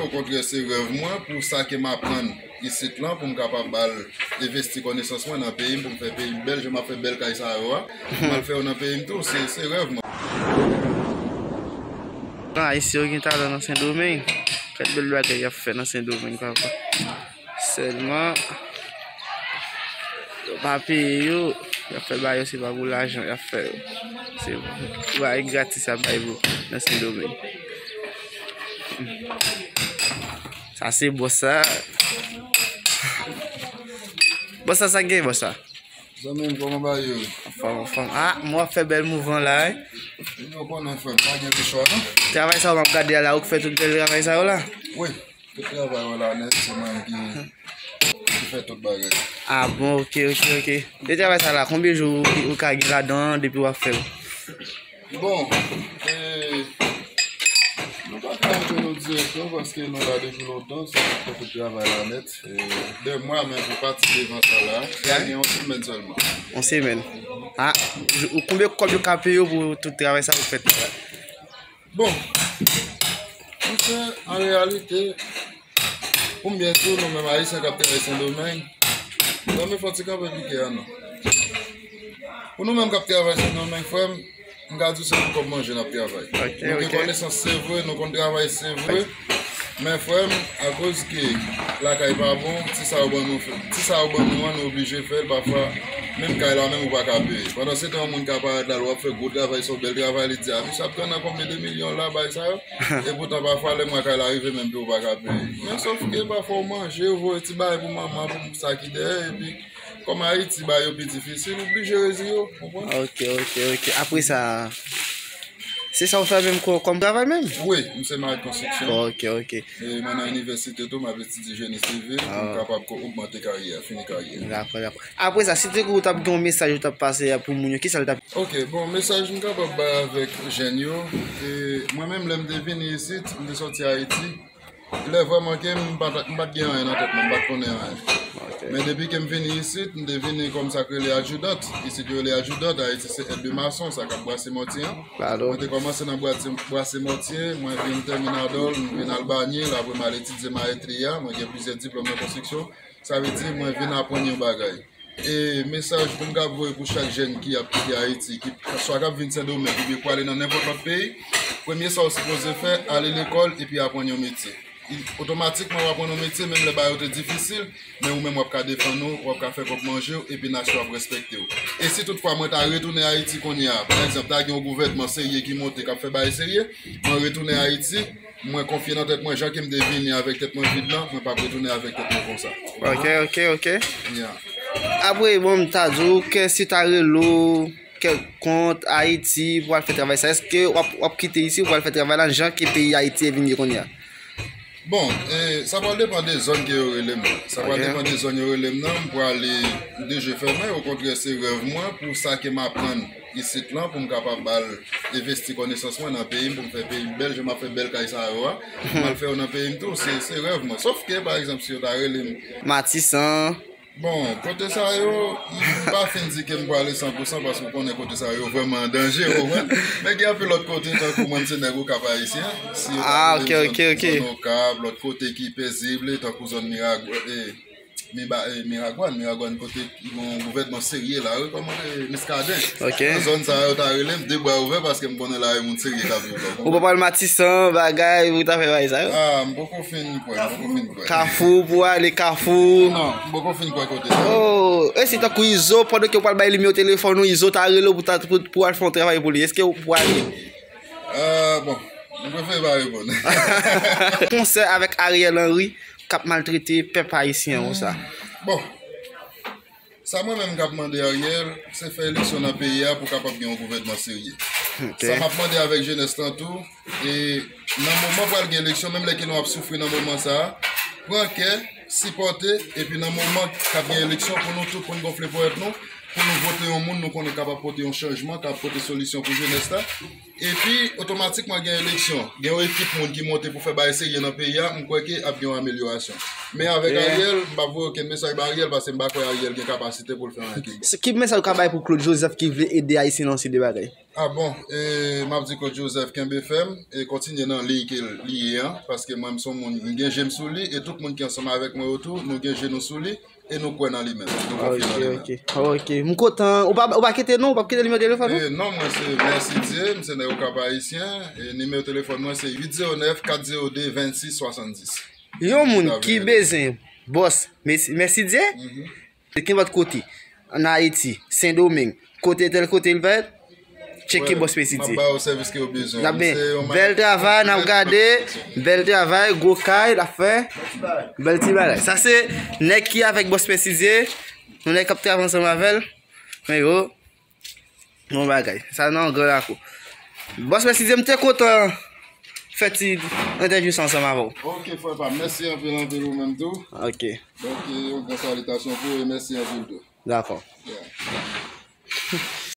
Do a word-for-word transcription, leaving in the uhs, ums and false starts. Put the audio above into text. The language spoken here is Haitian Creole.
Okontrè, se rèv mwen pou sa ke m aprann isit lan, pou m kapab al envesti konesans mwen nan peyi m, pou m fè peyi m bèl, jan m ap fè bèl kay sa yo a. M al fè yo nan peyi m tou, se, se rèv mwen. Ayisyen yo gen talan nan Sendomeng. Gad bèl bagay y ap fè nan Sendomeng, papa. Sèlman, yo pa peye yo, y ap fè bagay yo, se pa pou lajan y ap fè yo. Se bagay gratis y ap bay pou nan Sendomeng. Sa se bòs sa. Bòs sa, sa gen, bòs sa? Zanmi m, kòman bagay yo? Anfòm, anfòm. Ah, mwen ap fè bèl mouvman la, wi. Yo konnen, frè m, pa gen de chwa, non. Travay sa yo m ap gade a la, ou k fè tout bèl travay sa yo la? Wi. Tout travay ou la nèt, se mwen ki, ki fè tout bagay. Ah bon, ok, ok, ok. E travay sa la, konbyen jou ou, ou ka gen ladan an depi w ap fè l? Bon, e, nou pa ka antre nou direktè paske nou la depi lontan, se nou k fè tout travay la nèt. E, de mwa, men pou pati devan sa la, sa gen yon semèn sèlman. Yon semèn. Ah, jou, konbyen kòb yo ka peye w pou tout travay sa yo fèt la? Bon, monchè, an reyalite, pou m byen di w, nou menm Ayisyen k ap travay Sendomeng, zanmi, fò ti kanpe pike a non. Pou nou menm k ap travay Sendomeng, frè m, m ka di w se pou kòb manje n ap travay. Ok, nou gen konesans, se vre, nou konn travay, se vre. Men frè m, akoz ke lakay pa bon, ti sa yo ban nou, ti sa yo ban nou an, nou oblije fè l pafwa. Menm kay la menm ou pa ka peye. Pandan se tan yon moun ka parèt la, l w ap fè gwo travay, se yon bèl travay, li di, "A, misye ap tann nan konbyen de milyon la, bay sa yo?" Epoutan, pafwa, lè mwa kay la rive, menm tou ou pa ka peye. Men sòf ke pafwa ou manje, ou voye ti bagay pou manman, pou sa ki dèyè, epi kòm Ayiti, bagay yo pi difisil, ou blije reziye w, konprann? Ok, ok, ok. Apre sa, se sa ou fè menm kò-, kòm travay menm? Wi, m se mari konstriksyon. Ok, ok. E mwen nan inivèsite tou, m ap etidye jeni sivil, pou m kapab ko-, ogmante karyè, fini karyè. Dakò, dakò. Apre sa, si te kou ou t ap gen yon mesaj ou t ap pase a pou moun yo, kisa l t ap? Ok, bon, mesaj m kapab bay avèk jèn yo, e mwen menm, lè m te vini isit, m te sòti Ayiti, lè vrèman ke m pa t, m pa t gen anyen nan tèt mwen, m pa t konnen anyen. Ok. Men depi ke m vini isit, m te vini kòm sa k rele adjudant. Isit yo rele adjudant, Ayiti se èd de mason, sa k ap brase mòtye an. Mwen te kòmanse nan brase, brase mòtye, mwen vin tèmine adòl, m vin albanyen, apre m al etidye mayètri a, mwen gen plizyè diplòm nan konstriksyon. Sa vle di, mwen vin aprann yon bagay. E mesaj pou m ka voye pou chak jèn ki ap kite Ayiti, ki swa k ap vin Sendomeng oubyen prale nan nenpòt lòt peyi, premye sa w sipoze fè, ale lekòl epi aprann yon metye. I, otomatikman w aprann yon metye, menm lè bagay yo te difisil, men ou menm w ap ka defann ou, w ap ka fè kòb manje w, epi nasyon ap respekte w. E si toutfwa mwen ta retounen Ayiti kounye a, pa egzanp, ta gen yon gouvènman serye ki monte, k ap fè bagay serye, mwen retounen Ayiti, mwen konfye nan tèt mwen, jan ke m te vini avèk tèt mwen vid lan, mwen p ap retounen avèk tèt mwen konsa. Ok, ok, ok. Yeah. Apre, bon, m ta di w ke si ta rele w kèlkont Ayiti pou al fè travay sa, èske w ap, w ap kite isi pou al fè travay la jan ke peyi Ayiti e vin ye kounye a? Bon, e, sa pral depann de zòn ke yo rele m. Sa pral depann de zòn yo rele m nan, m prale de je fèmen, okontrè, se rèv mwen pou sa ke m aprann isit lan pou m kapab al envesti konesans mwen nan peyi m, pou m fè peyi m bèl, jan m ap fè bèl kay sa yo a, m al fè yo nan peyi m tou, se, se rèv mwen. Sòf ke, pa egzanp, si yo ta rele m Matisan. Bon, kote sa yo, m pa fin di ke m prale san pou san, paske w konnen kote sa yo vrèman an danje, ou konprann? Men gen anpil lòt kote, tankou mwen, m se nèg Okap Ayisyen, si yo ta rele m zòn, zòn Okap, lòt kote ki pezib, tankou zòn Miragwàn, e, Miba-, e, Miragwàn, Miragwàn kote ki gon gouvènman serye la, wi, kòman, e, Miskaden. Ok. Nan zòn sa yo ta rele m, de bra ouvè paske m konnen la e moun serye k ap viv la. Ou pa pral Matisan, bagay, ou ta fè bagay sa yo? Ah, m poko fin kwè, m poko fin kwè. Kafou, pou ale Kafou. Non, m poko fin kwè kote sa. Oh, e si tankou Izo, pandan ke w pral bay limyè telefòn ou, Izo ta rele w pou ta, pou, pou al fè yon travay pou li, èske ou prale? Ah, bon, m prefere pa reponn. Konsèy avèk Ariel Henry k ap maltrete pèp ayisyen an konsa. Bon, sa mwen menm k ap mande Ariel, se fè eleksyon nan peyi a pou kapab gen yon gouvènman serye. Ok. Sa m ap mande avèk jenès lan tou, e nan moman pral gen eleksyon, menm lè ke nou ap soufri nan moman sa a, pran kè, sipòte, epi nan moman k ap gen eleksyon, pou nou tout pou n gonfle ponyèt nou, Pou nou vote yon moun nou konnen kapab pote yon chanjman, kapab pote solisyon pou jenès la. Epi, otomatikman gen eleksyon. Gen yon ekip moun ki monte pou fè bagay serye nan peyi a, m kwè ke ap gen yon amelyorasyon. Men avèk Ariel, m p ap voye okenn mesaj ba Ariel, paske m pa kwè Ariel gen kapasite pou l fè anyen ki bon. Ki mesaj ou ka bay pou Claude Joseph ki vle ede Ayisyen nan yon seri de bagay? Ah bon, e, m ap di Claude Joseph kenbe fèm e kontinye nan liy ke l ye an, paske mwen m se yon moun, m gen je m sou li, e tout moun ki ansanm avèk mwen yo tou, nou gen je nou sou li, e nou kwè nan li menm. Nou konfye nan li menm. Ok, ok. M kontan. Ou pa, ou pa kite non, ou pa kite nimewo telefòn ou? E, non, mwen se Mèsidye, m se nèg Okap Ayisyen, e nimewo telefòn mwen se uit zewo nèf kat zewo de vennsis swasanndis. Yon moun ki bezwen bòs Mèsidye, se kenpòt kote, ann Ayiti, Sendomeng, kote tèl kote l fèt, tcheke bòs Mèsidye. M ap ba yo sèvis ke yo bezwen. N ap ben, bèl travay, n ap gade, bèl travay, gwo kay, l ap fè, bèl ti bagay. Sa se nèg ki avèk bòs Mèsidye, yon nèg k ap travay ansanm avè l, men yo, bon bagay. Sa nan gran lakou. Bòs Mèsidye, m te kontan fè ti entèvyou sa ansanm avè w. Ok, frè pa m. Mèsi anpil, anpil ou menm tou. Ok. Donk, yon gran salitasyon pou ou e mèsi anpil tou. Dakò. Yeah.